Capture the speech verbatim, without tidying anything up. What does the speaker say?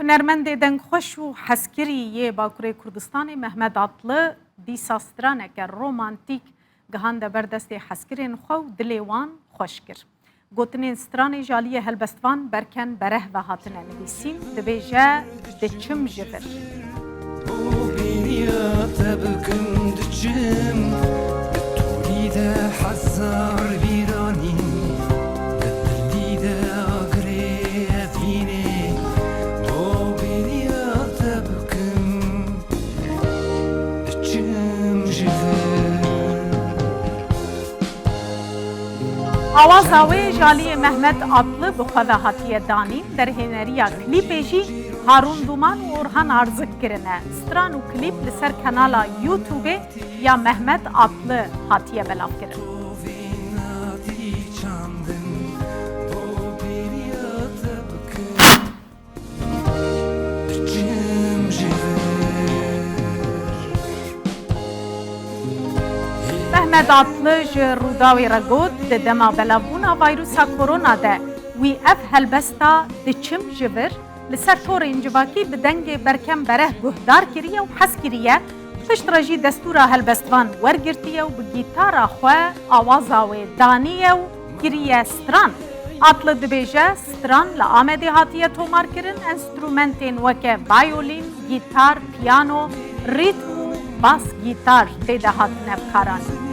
Hunermendê dengxweş û hezkirî yê Bakurê Kurdistanê Mehmet Atlı dîsa straneke romantîk gihande ber destê hezkirên xwe û dilê wan xweş kir. Gotinên stranê ji aliyê helbestvan Berken Bereh ve hatine nivîsîn, dibêje, Diçim ji vir. Bo bêriya te bikim diçim, di torî de hezar bîranî, di dilî de agirê evînê. Bo bêriya te bikim diçim ji vir. Awaza wê ji aliyê Mehmet Atlı bi xwe ve hatiye danîn, derhêneriya klîpê jî Harûn Duman û Orhan Arzik kirine. Stran û klîp li ser kanala YouTube ya Mehmet Atlı hatiye belavkirin. Mehmet Atlı ji Rûdawê re got, di dema belavbûna vayrusa korona de wî ev helbesta Diçim ji vir li ser torên civakî bi dengê Berkem Bereh guhdar kiriye û hez kiriye, piştre jî destûra helbestvan wergirtiye û bi gîtara xwe awaza wê daniye û kiriye stran. Atlı dibêje, stran li Amedê hatiye tomarkirin, enstrûmentên weke bayolîn, gîtar, piyano, rîtm û bas gîtar tê de hatine bikaranîn.